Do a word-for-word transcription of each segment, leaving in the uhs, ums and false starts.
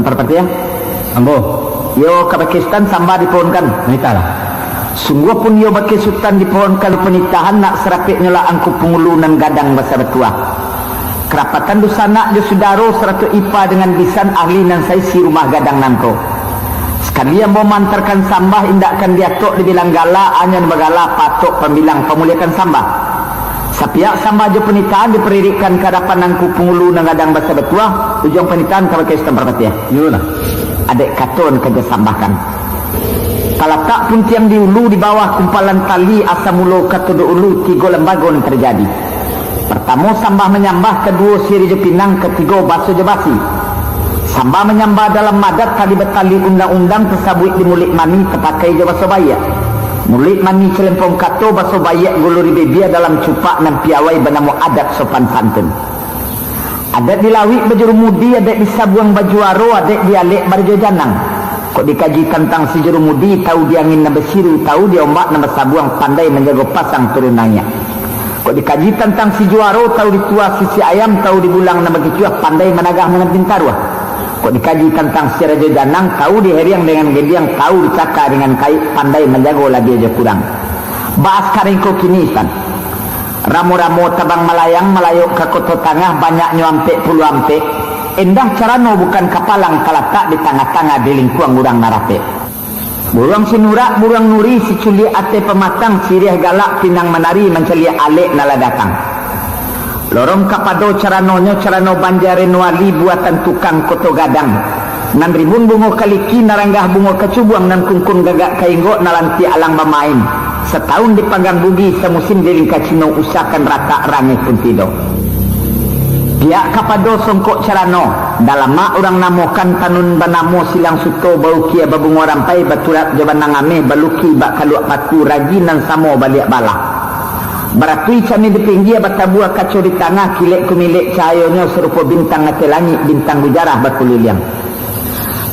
Parpatiah? Ambo. Iyo, kabake Sutan sambah dipohonkan. Manitahlah. Sungguah pun iyo bakeh Sutan dipohonkan panitahan, nak sarapeknyo lah Angku Pangulu nan gadang basa batuah. Karapatan dunsanak jo sudaro sarato ipa dangan bisan ahli nan saisi rumah gadang nangko. Sakali ambo maantakan sambah, indak kan diatok dibilang gala, anyo nan bagala patok pambilang pamuliakan sambah. Sapiak sambah jo panitahan diparirikkan ka adapan Angku Pangulu nan gadang basa batuah, ujuang panitahan kabake Sutan Parpatiah. Iyolah. Adaik kato nan ka disambahkan. Talatak puntiang di ulu, di bawah kumpalan tali, asa mulo kato dahulu tigo lambago nan tarjadi. Partamo sambah manyambah, kaduo siriah jo pinang, katigo baso jo basi. Sambah manyambah dalam adat, tali batali undang-undang, tasabuik di muluik mani, tapakai jo baso baiak. Muluik mani calempong kato, baso baiak gulu di bibia, dalam cupak nan piawai banamo adat sopan santun. Adaik di lauik bajurumudi, adaik di sabuang bajuaro, adaik di alek barajo janang. Kok dikaji tantang si jurumudi, tahu di angin nan basiru, tahu di ombak nan basabuang, pandai manjago pasang turun naiak. Kok dikaji tantang si juaro, tahu di tuah sisiak ayam, tahu di bulang nan bakicuah, pandai managah nan pintaruah. Kok dikaji tantang si rajo janang, tahu di heriang dangan gendiang, tahu di caka dangan kaik, pandai manjago labiah jo kurang. Baa sakarang ko kini, Sutan. Ramo-ramo tabang malayang, malayok ka Koto Tangah, banyaknyo ampek puluah ampek. Endah carano bukan kapalang, talatak di tangah-tangah, di lingkuang urang nan rapek. Buruang sinurak, buruang nuri, siculiak ateh pamatang, siriah galak pinang manari, mancaliak alek nan lah datang. Lorong kapado caranonyo, carano banja renuali buatan tukang Koto Gadang. Nan rimbun bungo kaliki, nan ranggah bungo kacubuang, nan kungkun gagak kainggok, nan lantiak alang bamain. Satahun dipanggang Bugih, samusim di lingka Cino, usakan ratak rangeh pun tido. Pihak kapado songkok carano, dalamak urang namokan, tanun banamo silang suto, baukia babungo rampai, baturap jo banang ameh, baluki bak kaluak patu, ragi nan samo baliak balah. Baratui cameh di pinggia, batabua kaco di tangah, kilek kumilek cahayonyo, sarupo bintang ateh langik, bintang gujarah bakuliliang.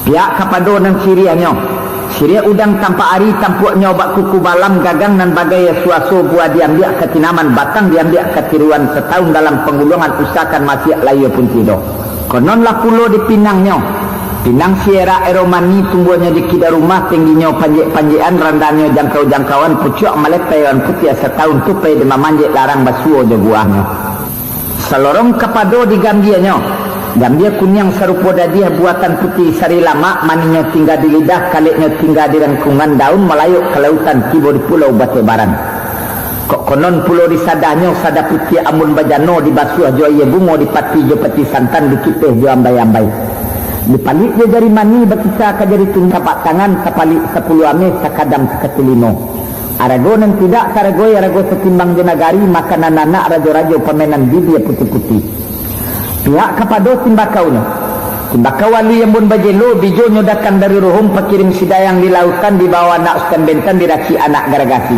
Pihak kapado nan siriahnyo, siriah udang tampak ari, tampuaknyo bak kuku balam, gagang nan bagai suaso, buah diambiak ka tinaman, batang diambiak ka tiruan, satahun dalam pangguluangan, usakan masiak layua pun tido. Konon lah pulo di pinangnyo. Pinang sierak eromani, tumbuahnyo di kida rumah, tingginyo panjek-panjekan, randahnyo jangkau-jangkauan, pucuak maletai awan putiah, satahun tupai di mamanjek, larang basuo jo buahnyo. Salorong kapado di gambianyo, gambia kuniang sarupo dadiah, buatan putiah sari lamak, manihnyo tingga di lidah, kaleknyo tingga di rangkungan, daun malayok ka lautan, tibo di pulau batebaran. Kok konon pulo di sadahnyo, sadah putiah ambun bajano, dibasuah jo aia bungo, dipati jo pati santan, dikipeh jo ambai-ambai. Dipalik jo jari mani, bakisa ka jari tun-, tapak tangan, sapalik sapuluah ameh, sakadam sakati limo. Arago nan tidak taragoi, arago satimbang jo nagari, makanan anak rajo-rajo, pamainan bibia putiah-putiah. Pihak kapado timbakaunyo, timbakau alui ambun bajelo, bijonyo datang dari Ruhum, pakirim si dayang di lautan, dibawa anak Sutan Bentan, diracik anak garagasi.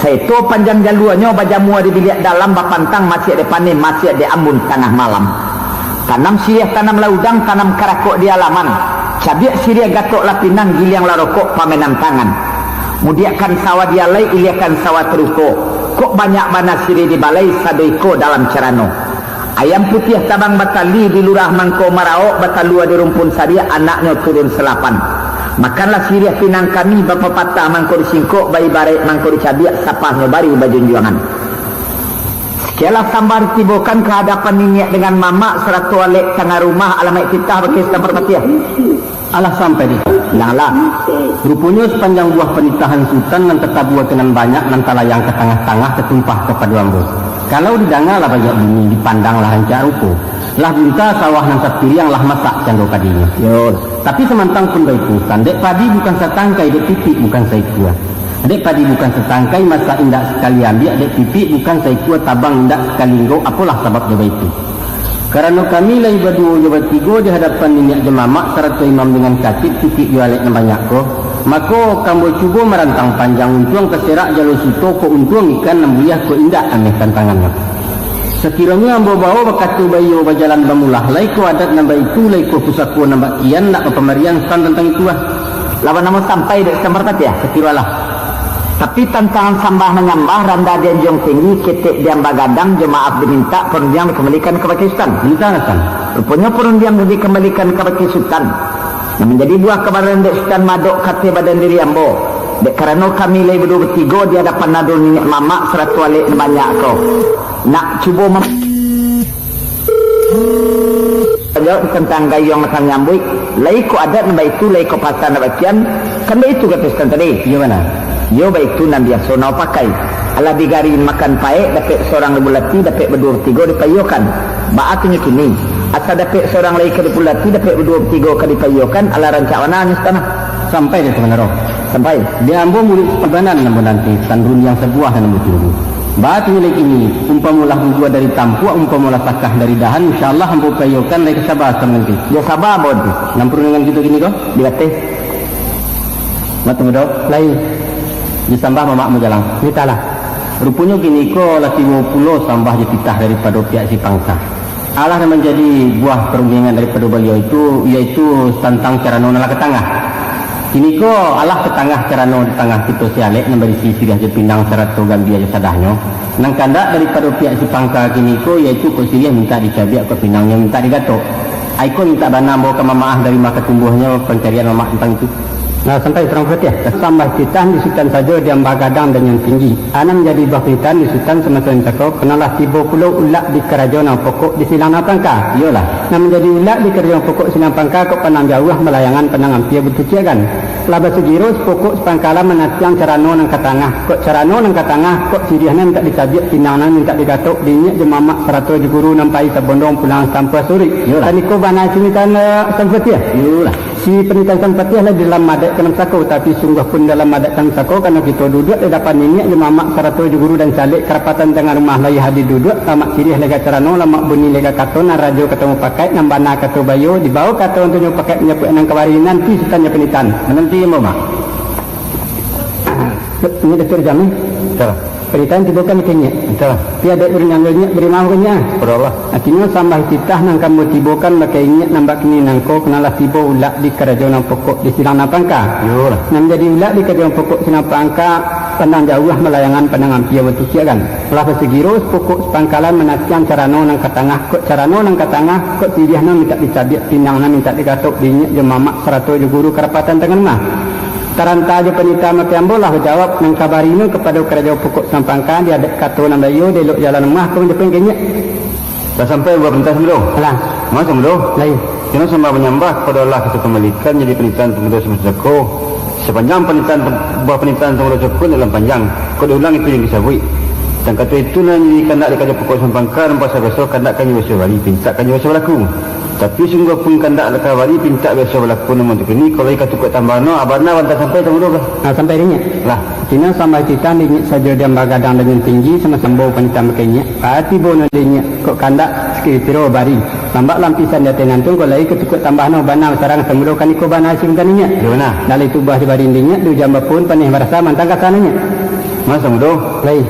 Saeto panjang jaluanyo, bajamua di biliak dalam, bapantang masiak di paneh, masiak di ambun tangah malam. Tanam siriah, tanam laudang, tanam karakok di alaman. Cabiak siriah, gatok lah pinang, giliang lah rokok, pamainan tangan. Mudiakkan sawah di alai, iliakan sawah taruko. Kok banyak bana siriah di balai, sado iko dalam carano. Ayam putiah tabang batali, di lurah mangko maraok, batalua di rumpun sariak, anaknyo turun salapan. Makanlah siriah pinang kami, bapapatah mangko disingkok, baibaraik mangko dicabiak, sapahnyo bari bajunjuangan. Sakianlah sambah ditibokan ka hadapan niniak dangan mamak, sarato alek tangah rumah, alamaik titah bakeh Sutan Parpatiah. Alah sampai di. Langlah. Ruponyo sapanjang buah panitahan Sutan nan tatabua ka nan banyak, nan talayang ka tangah-tangah, tatumpah kapado ambo. Kalau didanga lah banyak bunyi, dipandang lah rancak rupo. Lah bunta sawah nan sapiriang, lah masak cando padinyo. Yo. Tapi samantang pun baitu, Sutan, dek padi bukan satangkai, dek pipik bukan saikua. Dek padi bukan satangkai, masak indak sakali ambiak, dek pipik bukan saikua, tabang indak sakali inggok, apolah sababnyo baitu? Karano kami lai baduo jo batigo di hadapan niniak jo mamak, sarato imam dangan katik, pipik jo alek nan banyak ko, mako, ka ambo cubo marantang panjang, untuang taserak jalo suto, kok untuang ikan nan buliah, kok indak ameh tantangannyo. Sakironyo ambo bawo bakato baiyo, bajalan bamulah, lai ko adat nan baitu, lai ko pusako nan bak kian, nak bapamarian Sutan tantang itu, ah. Lawan namo sampai dek Sutan Parpatiah? Sakiro alah. Tapi tantang sambah manyambah, randah dianjuang tinggi, ketek diamba gadang, jo maaf dimintak, parundiang dikambalikan kabake Sutan. Mintak, Sutan. Ruponyo parundiang dikambalikan kabake Sutan. Nan manjadi buah kabanaran dek Sutan maadok ka ateh badan diri ambo. Dek karano kami lai baduo batigo di adapan ado niniak mamak sarato alek nan banyak ko. Nak cubo mem- Jawab tantang gayuang nan ka manyambuik, lai ko adat nan baitu, lai ko pasa nan bakian, kan baitu kato Sutan tadi. Iyo bana. Iyo baitu nan biaso nyo pakai. Alah digari makan paek, dapek surang dibulati, dapek baduo batigo dipaiyokan. Baa tu nyo kini? Asa dapek surang lai ka dibulati, dapek baduo batigo ka dipaiyokan, alah rancak bana nyo Sutan lah. Sampai dek Sutan Mandaro. Sampai. Di ambo muluik sabanan nan ambo nanti, Sutan, rundiang sabuah nan ambo tunggu. Baa tu nyo lai kini, umpamo lah bubua dari tampuak, umpamo lah sakah dari dahan, insya Allah ambo paiyokan, lai ka saba Sutan mananti. Yo saba ambo tu. Nan parundiangan kito kini ko? Di ateh. Matu mudo. Lai. Disambah mamak ambo jalang. Mintaklah. Ruponyo kini ko lah tibo pulo sambah jo titah daripado pihak si pangka. Alah nan manjadi buah parundiangan daripado baliau itu, yaitu tantang carano nan lah ka tangah. Kini ko alah ka tangah carano di tangah kito si alek nan barisi siriah jo pinang sarato gambia jo sadahnyo. Nan kandak daripado pihak si pangka kini ko, yaitu kok siriah mintak dicabiak, kok pinangnyo mintak digatok. Ai ko mintak bana ambo ka mamaah dari ma ka tumbuahnyo pancarian mamak tantang itu. Nah, sampai Sutan Patih. Sambah titah di Sutan sajo diamba gadang dan nan tinggi. Anan manjadi buah panitahan di Sutan samaso nan cako, karano lah tibo pulo ulak di karajo nan pokok di silang nan pangka. Iyolah. Nan manjadi ulak di karajo nan pokok silang pangka kok pandang jauah malayangan pandang ampia batukiakan. Lah basagiro sapokok sapangkalan manatiang carano nan ka tangah. Kok carano nan ka tangah, kok siriah nan mintak dicabiak, pinang nan mintak digatok, diinyiak jo mamak sarato jo guru nan pai sabondong pulang sampai surik. Iyolah. Kan iko bana sini kan, eh, Sutan Patih? Iyolah. Si panitahan Sutan Patih lah di dalam adat ka nan sako, tapi sungguah pun dalam adat ka nan sako, karano kito duduak di adapan niniak jo mamak sarato jo guru dan si alek karapatan tangah rumah, lai hadir duduak, lamak siriah lega carano, lamak bunyi lega kato, nan rajo kato mupakaik, nan bana kato baiyo, dibao kato untuak nyo pakaik manjapuik nan kabari, nanti Sutan nyo panitahan. Mananti ambo, Mak. Ini Datuk Rajam, eh? Betul. Panitahan tibo kan ka inyiak. Betul. Tapi adat urang nan inyiak bari maaf ka inyiak. Betul lah. Artinyo sambah titah nan ka ambo tibokan bak inyiak nan bak kini nangko, karano lah tibo ulak di karajo nan pokok di silang nan pangka. Iyolah. Nan manjadi ulak di karajo nan pokok silang pangka, pandang jauah malayangan pandang ampia batukiakan. Lah basagiro sapokok sapangkalan manatiang carano nan ka tangah, kok carano nan ka tangah, kok siriah nan mintak dicabiak, pinang nan mintak digatok, diinyiak jo mamak sarato jo guru karapatan tangah rumah. Taranta jo panitahan makai ambo lah bajawab nan kabari nu kapado karajo pokok silang pangka, di adat kato nan baiyo, di elok jalan rumah, ko manjapuik ka inyiak. Lah sampai buah panitahan Sutan Mudo? Alah. Manga Sutan Mudo? Lai. Kini sambah manyambah kapado alah kito kambalikan jadi panitahan Sutan Mudo samaso cako. Sapanjang panitahan, buah panitahan Sutan Mudo cako ndak dalam panjang, kok diulang itu nan disabuik. Tantang kato itu nan kandak di karajo pokok silang pangka, nan pasa biaso kandak ka nyo biaso bari, pintak ka nyo biaso balaku. Tapi sungguah pun kandak ka bari pintak biaso balaku nan mantun kini, kalau ka tukuak tambah no, abana bantah sampai Sutan Mudo ka? Ah, sampai di inyiak. Lah. Kini sambah titah di inyiak sajo diamba gadang dan nan tinggi, samaso ambo panitahan makai inyiak. Ati bono di inyiak, kok kandak sakiro-kiro bari. Lambak lapisan di ateh nantun, kok lai ka tukuak tambah no, bana sarang Sutan Mudo kan iko bana isi mintak inyiak. Iyo bana. Dari tubuah di bari di inyiak, di ujan bapun, paneh barasa mantang kasano inyiak. Manga Sutan Mudo? Lai.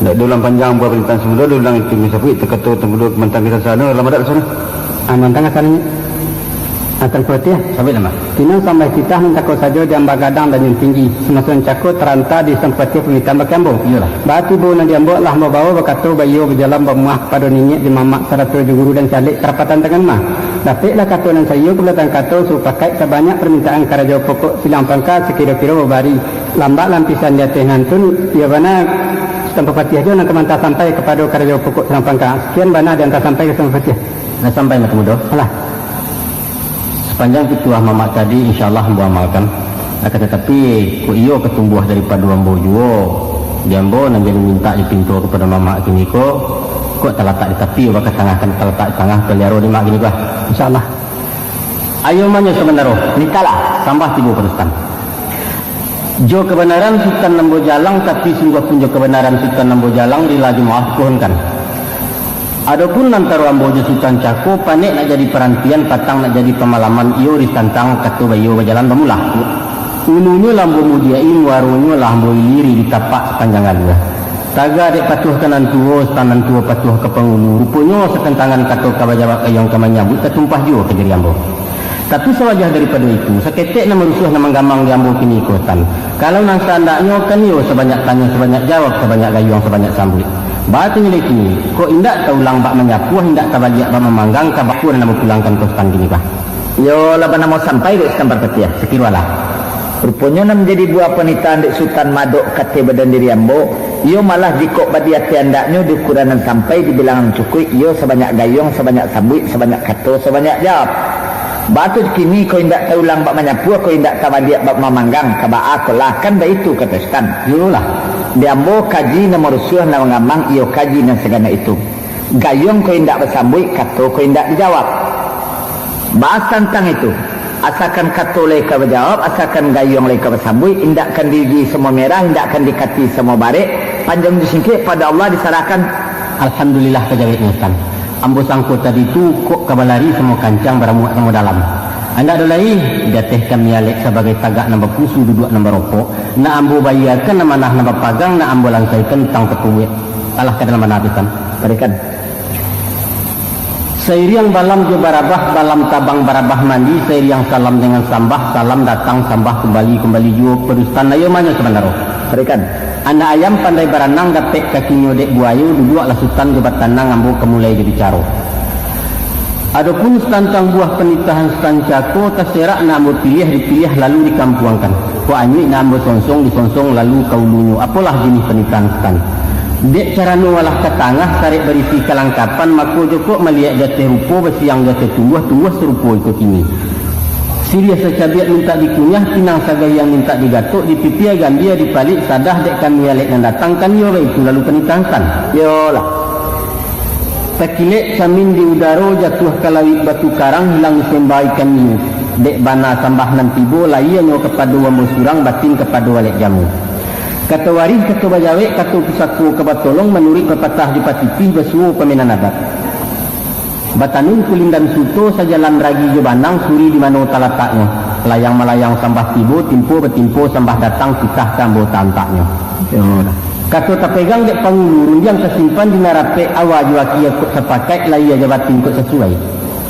Ndak diulang panjang buah panitahan Sutan Mudo, diulang itu nan disabuik, tantang kato Sutan Mudo mantang kasano, dalam adat kasano. Ah, mantang kasano inyiak. Atan Patih. Sabik nama. Kini sambah titah nan cako sajo diamba gadang dan nan tinggi. Samaso nan cako taranta di Sutan Patih panitahan bak ambo. Iyolah. Baa tibo nan di ambo lah mambawo bakato baiyo bajalan bamuah kapado niniak jo mamak sarato jo guru dan si alek karapatan tangah rumah. Dapeklah kato nan saiyo, kabulatan kato sapakaik, sabanyak parmintaan karajo pokok silang pangka sakiro-kiro babari. Lambak lapisan di ateh nantun, iyo bana Sutan Patih jo nan ka maanta sampai kapado karajo pokok silang pangka. Sakian bana dianta sampai ka Sutan Patih. Lah sampai Sutan Mudo? Alah. Sapanjang pituah mamak tadi, insya Allah ambo amalkan. Akan tatapi, kok iyo ka tumbuah daripado ambo juo, di ambo nan jadi mintak dipinto kapado mamak kini ko, kok talatak di tapi, baka tangah kan talatak di tangah, paliaro di mak kini ko. Insya Allah. Ayo manga Sutan Mandaro. Mintaklah. Sambah tibo pado Sutan. Jo kabanaran Sutan ambo jalang, tapi sungguah pun jo kabanaran Sutan ambo jalang, rila jo maaf dipohonkan. Adopun antaro ambo jo Sutan cako, panek nak jadi parantian, patang nak jadi pamalaman, iyo ditantang kato baiyo bajalan bamulah. Ulunyo lah ambo mudiak-i, muaronyo lah ambo iliri di tapak sapanjang alua. Taga dek patuah ka nan tuo, Sutan nan tuo patuah ka pangulu. Ruponyo satantangan kato ka bajawab, gayuang ka manyambuik, tatumpah juo ka diri ambo. Tapi sawajah daripado itu, saketek nan marusuah nan manggamang di ambo kini ko, Sutan. Kalau nan saandaknyo kan iyo sabanyak tanyo, sabanyak jawab, sabanyak gayuang, sabanyak sambuik. Baa tu nyo lai kini, kok indak taulang bak manyapuah, indak tabaliak bak mamanggang, ka baa nan ambo pulangkan ko, Sutan, kini ko? Iyo lah banamo sampai dek Sutan Parpatiah. Sakirualah. Ruponyo nan manjadi buah panitahan dek Sutan Madok ka ateh badan diri ambo, iyo malah jikok badi ateh andaknyo di ukuran nan sampai, di bilangan cukuik, iyo sabanyak gayuang, sabanyak sambuik, sabanyak kato, sabanyak jawab. Baa tu kini, kok indak taulang bak manyapuah, kok indak tabaliak bak mamanggang, ka baa ko lah, kan baitu kato Sutan. Iyolah. Di ambo kaji nan marusuah nan manggamang, iyo kaji nan saganok itu. Gayuang kok indak basambuik, kato kok indak dijawab. Baa tantang itu, asakan kato lai ka bajawab, asakan gayuang lai ka basambuik, indak kan diuji samo merah, indak kan dikati samo barek, panjang jo singkek pado Allah disarahkan. Alhamdulillah ka jaweknyo, Sutan. Ambo sangko tadi tu kok ka balari samo kancang, baramuak samo dalam. Indak ado lai, di ateh kami alek sabagai tagak nan bapusu, duduak nan barokok, nak ambo bayiakan amanah nan bapagang, nak ambo lansaikan utang tapabuek. Alah ka dalam bana tu, Sutan. Barikan. Sairiang balam jo barabah, balam tabang barabah mandi, sairiang salam dengan sambah, salam datang sambah kumbali, kumbali juo pado Sutan, ayo mano sabandaro. Barikan. Anak ayam pandai baranang, dapek kakinyo dek buayo, duduaklah Sutan jo batanang, ambo ka mulai jo bicaro. Adopun tantang buah panitahan Sutan cako, taserak nak ambo piliah, dipiliah lalu dikampuangkan. Kok anyuik nak ambo songsong, disonsong lalu ka ulunyo. Apolah jinih panitahan Sutan? Dek carano alah ka tangah, sarek barisi kalangkapan, mako jokok maliek di ateh rupo, basiang di ateh tumbuah, tumbuah sarupo iko kini. Siriah sacabiak mintak dikunyah, pinang sagahiang mintak digatok, dipipia gambia, dipalik sadah, dek kami alek nan datang, kan iyo baitu lalu panitahan Sutan? Iyolah. Takilek samin di udaro, jatuah ka lauik batu karang, hilang disemba ikan hiu. Dek bana sambah nan tibo, lahianyo kapado ambo surang, batin kapado alek jamu. Kato warih, kato bajawek, kato pusako ka batolong, manuruik papatah jo patitih, basuo pamenan adat. Batanun kulindan suto, sajalan ragi jo banang, suri di mano talataknyo. Layang malayang sambah tibo, timpo batimpo sambah datang, titah ka ambo taantaknyo. Iyolah. Kato tapegang dek pangulu, rundiang tasimpan di nan rapek, awa jo akia kok sapakaik, lahia jo batin kok sasuai.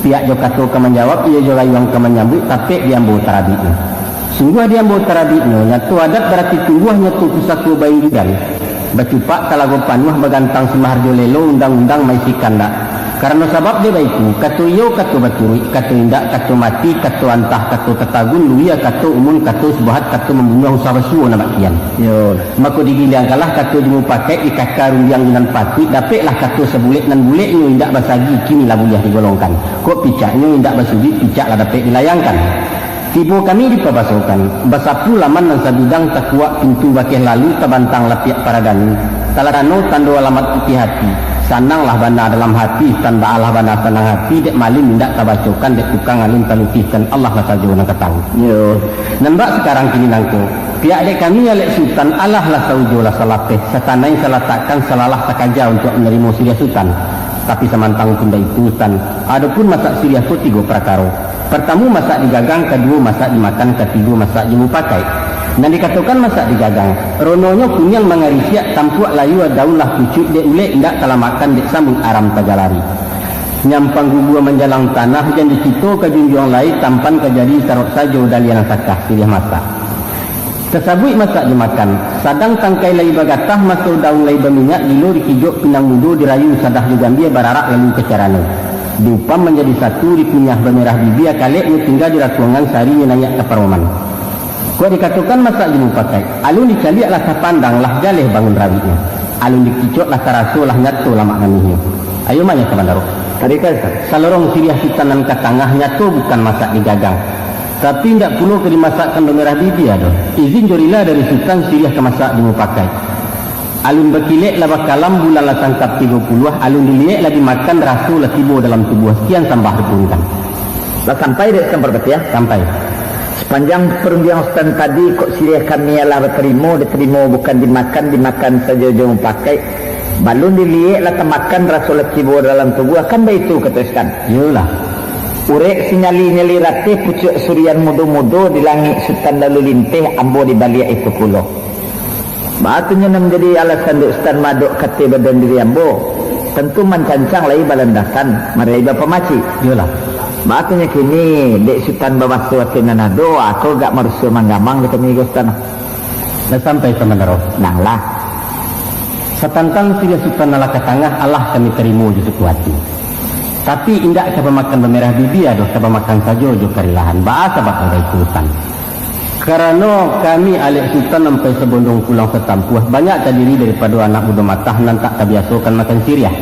Pihak jo kato ka manjawab, iyo jo gayuang ka manyambuik, tapek di ambo tarabiknyo. Sungguah di ambo tarabiknyo, nyato adat barati tumbuah, nyato pusako bairiran. Bacupak talago panuah, bagantang si Maharjo lelo, undang-undang maisi kandak. Karano sabab dek baitu, kato iyo kato baturuik, kato indak kato mati, kato antah kato tatagun, luia kato umun, kato subahat kato mambunuah, usah basuo nan bak kian. Yo. Mako digiliangkanlah kato jo mupakaik, dikaka rundiang jo nan patuik, dapeklah kato sabulek nan buleknyo indak basagi, kini lah buliah digolongkan. Kok picaknyo indak basuduik, picak lah dapek dilayangkan. Tibo kami dipabasokan, basapu laman nan sabidang, takuak pintu bakeh lalu, tabantang lapiak paradani, talarano tando alamat pitih ati, sananglah bana dalam hati, Sutan baalah bana sanang hati, dek malin indak tabacokan, dek tukang alun talukihkan, Allah lah sajo nan ka tahu. Yo. Nan bak sakarang kini nangko, pihak dek kami alek Sutan, alah lah saujo lah salapeh, satanai salatakkan, salalah sakaja untuak manarimo siriah Sutan. Tapi samantang pun baitu, Sutan, adopun masak siriah ko tigo parakaro. Partamo masak digagang, kaduo masak dimakan, katigo masak jo mupakaik. Nan dikatokan masak digagang, rononyo kuniang mangarisiak, tampuak layua daun lah pucuik, dek ulek indak talamakkan, dek samuik aram tagalari. Nyampang gugua manjalang tanah, jan dicito ka junjuang lai, tampan ka jadi sarok sajo, daliah nan sakah siriah masak. Tasabuik masak jo makan, sadang tangkai lai bagatah, maso daun lai baminyak, gilo dikijok pinang mudo, dirayu sadah jo gambia, bararak lalu ka carano. Diupam manjadi satu, dikunyah bamerah bibia, kaleknyo tingga di ratuangan, sarinyo naiak ka paroman. Kok dikatokan masak jo mupakaik, alun dicaliak lah tapandang, lah jaleh bangun rawiknyo. Alun dikicok lah taraso, lah nyato lamak manihnyo. Ayo mano ka bandaro. Tadi kan, Ustaz? Salorong siriah Sutan nan ka tangah, nyato bukan masak digagang. Tapi indak pulo ka dimasakkan bamerah bibia doh. Izin jo rila dari Sutan, siriah ka masak jo mupakaik. Alun bakilek lah bakalam, bulan lah sangkap tigo puluah, alun diliek lah dimakan, raso lah tibo dalam tubuah, sakian sambah diturunkan. Lah sampai dek Sutan Parpatiah? Sampai. Sapanjang parundiangan Sutan tadi, kok siriah kami alah batarimo, ditarimo bukan dimakan, dimakan sajo jo mupakaik. Balun diliek lah tamakan, raso lah tibo dalam tubuah, kan baitu kato Sutan? Iyolah. Urek sinyali-nyali rateh, pucuak surian mudo-mudo, di langik Sutan lalu linteh, ambo di baliak itu pulo. Baa tu nyo nan manjadi alasan dek Sutan Madok ka ateh badan diri ambo. Tantu mancancang lai balandasan, marai bapamacik. Iyolah. Baa tu nyo kini, dek Sutan babaso ati nan ado, ako gak marusuah manggamang di kami ko, Sutan. Lah sampai, Sutan Bandaro? Nang lah. Satantang siriah Sutan nan lah ka tangah, alah kami tarimo jo suko ati. Tapi, indak ka bamakan bamerah bibia doh, ka bamakan sajo jo karilahan. Baa sabab nan baitu, Sutan? Karano kami alek Sutan ampai sabondong pulang satampuah, banyak tadiri daripado anak budo matah nan tak tabiasokan makan siriah.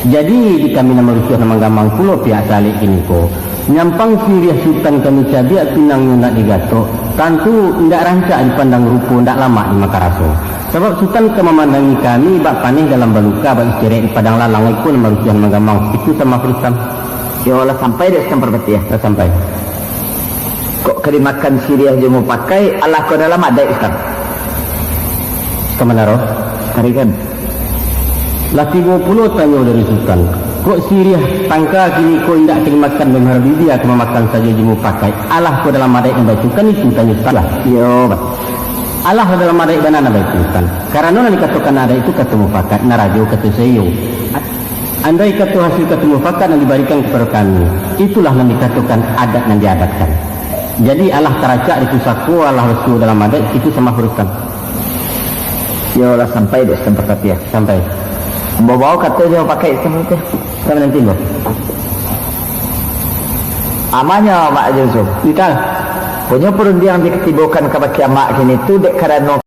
Jadi, di kami nan marusuah nan manggamang pulo pihak salek kiniko. Nyampang siriah Sutan kami cabiak, pinangnyo nak digatok, tantu indak rancak dipandang rupo, indak lamak dimakan raso. Sabab Sutan ka mamandangi kami bak paneh dalam baluka, bak icerek di padang lalang, iko nan marusuah nan manggamang. Itu samah Sutan. Yo, lah sampai dek Sutan Parpatiah? Lah sampai. Kok ka dimakan siriah jo mupakaik, alah ko dalam adaik, Sutan? Sutan Bandaro. Tarikan. Lah tibo pulo tanyo dari Sutan. Kok siriah tangka kiniko indak ka dimakan bamerah bibia, ka mamakan sajo jo mupakaik, alah ko dalam adaik nan baitu, kan itu tanyo Sutan lah. Yo, ba- Alah dalam adaik bana nan baitu, Sutan. Karano nan dikatokan adaik tu kato mupakaik, nan rajo kato seiyo. Andai kato hasil kato mupakaik nan dibarikan kapado kami, itulah nan dikatokan adat nan diadatkan. Jadi, alah taracak di pusako, alah basuo dalam adaik, itu samah Sutan. Yo, lah sampai dek Sutan Parpatiah? Sampai. Ambo bao kato jo mupakaik Sutan Parpatiah. Sutan mananti, Ambo. Amanyo, Mak Haji Mansur. Ital. Punyo parundiang dikatibokan kabake amak kini tu dek karano